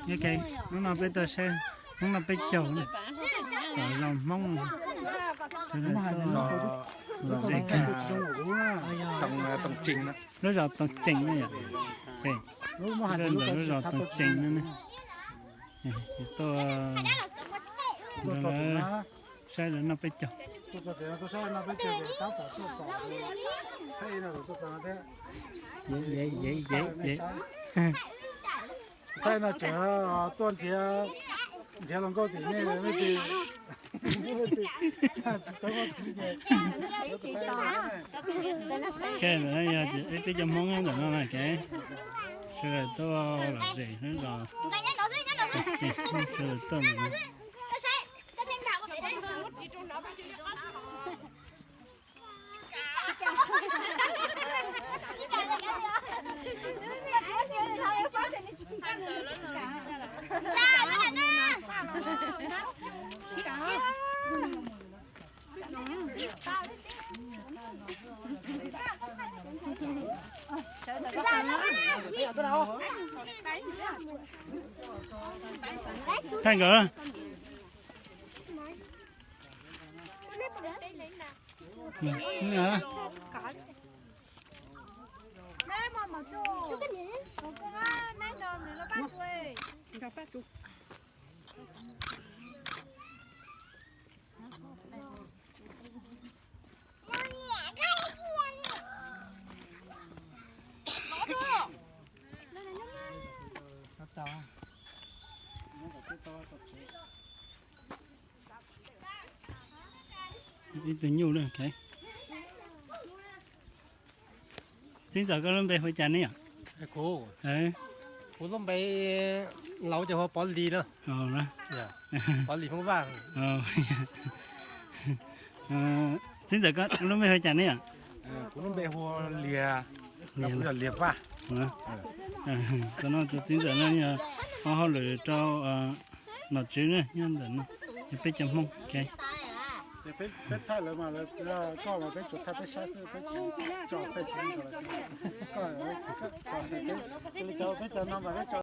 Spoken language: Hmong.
Ok, hnub no peb tuaj saib, hnub no peb caug na, tom zos Hmoob, lub zos Tooj Tsees na yom. Ntawm lub zos Tooj Tsees no ne, tuaj saib lawv noj peb caug. Thaij no tseem tuaj nrhiav, nrhiav hluas nkauj tim nej, nej tsis tau muaj txiv ces. Peb cov Hmoob ntawm no na, sawv daws tuaj lom zem hnub no, sawv daws tuaj. Thaij nkawd. Ib tug nyuj lawm. Txiv ntxawm, koj lub npe hu cas ne yom? Kuv, kuv lub npe laus ces hu Pov Lis na. Pov Lis Hmoob Vaj. Txiv ntxawm, koj lub npe hu cas ne yom? Kuv lub npe hu Lias, kuv yog Lias Vaj. Tam no tus txiv ntxawm no yog ua hauj lwm rau nom tswv na, nyob ntawm no, yog peb cov Hmoob. Peb thaij lawv mas, koj mas peb tsuas thaij peb sab xwb, peb tsis tso Facebook lawm. Koj, peb cov no mas peb tso